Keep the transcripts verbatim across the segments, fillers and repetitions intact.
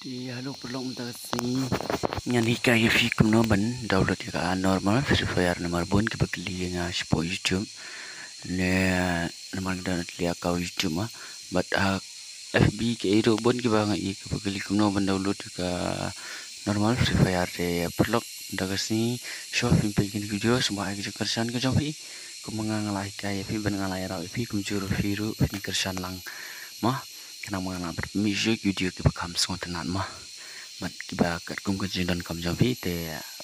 Te hello paralok, mynta ka sngi ngan hikai ïa phi kumno ban download ïa ka normal Free Fire namar bun kiba kylli ïa nga shapoh YouTube. Ne namar nga download ïa ka YouTube ma. Bad ha F B ka ïa bun kiba nga ïa kiba kylli kumno ban download ïa ka normal Free Fire. Te paralok, mynta ka sngi shuwa phin peit kine ki video, sngewbha ai ka jingkyrshan ka jong phi. Kumba nga nga la hikai ïa phi bad nga la ïarap ïa phi, kumjuh ruh phi ruh phin kyrshan lang ma. Khnang ba ngan lah ban pynmih shuh ki video kiba kham sngewtynnat ma. Bad kiba katkum ka jingdonkam jong phi, te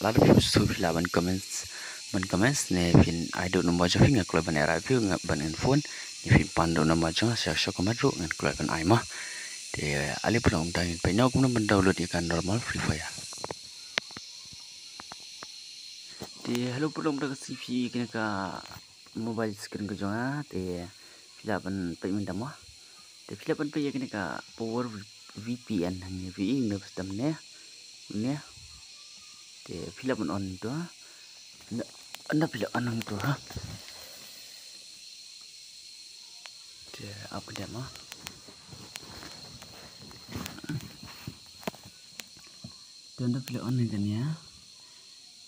lada phi sngewthuh phi lah ban comments, ban comments ne phin ai da u number jong phi, nga kloi ban ïarap ïa phi, nga ban phone ne phin pan da u number jong nga sha sha comment ruh ngan kloi ban ai ma. Te ale paralok, mynta ngin peit noh kumno ban download ïa ka normal Free Fire. Te hello paralok, mynta ka sngi phi ïa kane ka mobile screen ka jong nga, te phi lah ban peit mynta mo. Te phi lah ban peit ïa kane ka Power V P N hangne, phi ïohi ne, ba sdang ne. Ne. Te phi lah ban on to. Ynda, ynda phi lah on to ha. Te ap ka dep mo. Te ynda phi lah on kane,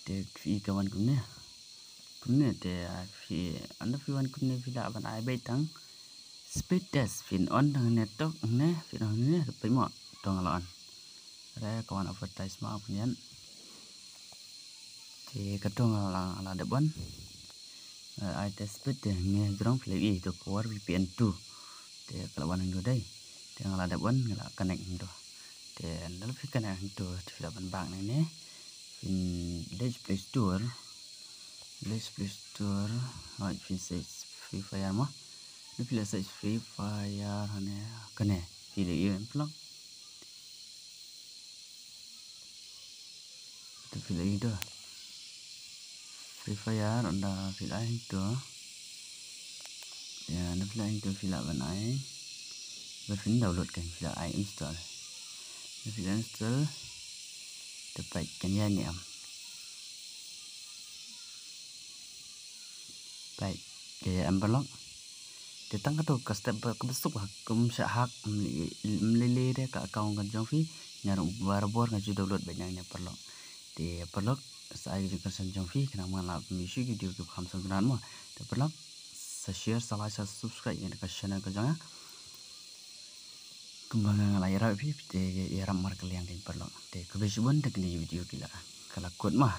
te phi ka wan kumne. Kumne te phi, ynda phi wan kumne phi lah ban ai beit tang speed test, phin on tang ne tok ne, phin on ne, peit mo, to nga la on. Re ka wan advertise ma, pynïan. Te ka to nga la, la dep on. Eh, ai test speed te ngi jrong phi la ïohi to Power V P N two. Te ka la wan hangto dei. Te nga la dep on, nga la connect hangto. Te ynda phi connect hangto, te phi lah ban bak nangne. Phin leit Play Store. Leit Play Store. Hooid, phin search Free Fire mo. Ynda phi la search Free Fire hangne, kane phi la ïohi em paralok. Te phi la ïohi to Free Fire, ynda phi la ïohi to. Ïa, ynda phi la ïohi to phi lah ban ai. Ba phin download kan phi lah ai install. Ynda phi la install. Te peit kan ïai ne em. Peit, ka ïa em paralok. Te tang kato ka step ba kaba suk ha, kum shah hack, ym lei, ym lei lei de ka account ka jong phi, nga ruh barabor nga ju download beit nangne paralok. Te paralok, sa ai ka jingkyrshan jong phi, khnang ba ngan lah pynmih shuh ki video kiba kham sngewtynnat mo. Te paralok, sa share, sa like, sa subscribe ïa ka channel ka jong nga. Kumba nga nga la ïarap ïa phi, te ïarap markylliang kein paralok. Te khublei shibun, te kine ki video ki la, ka la kut mo.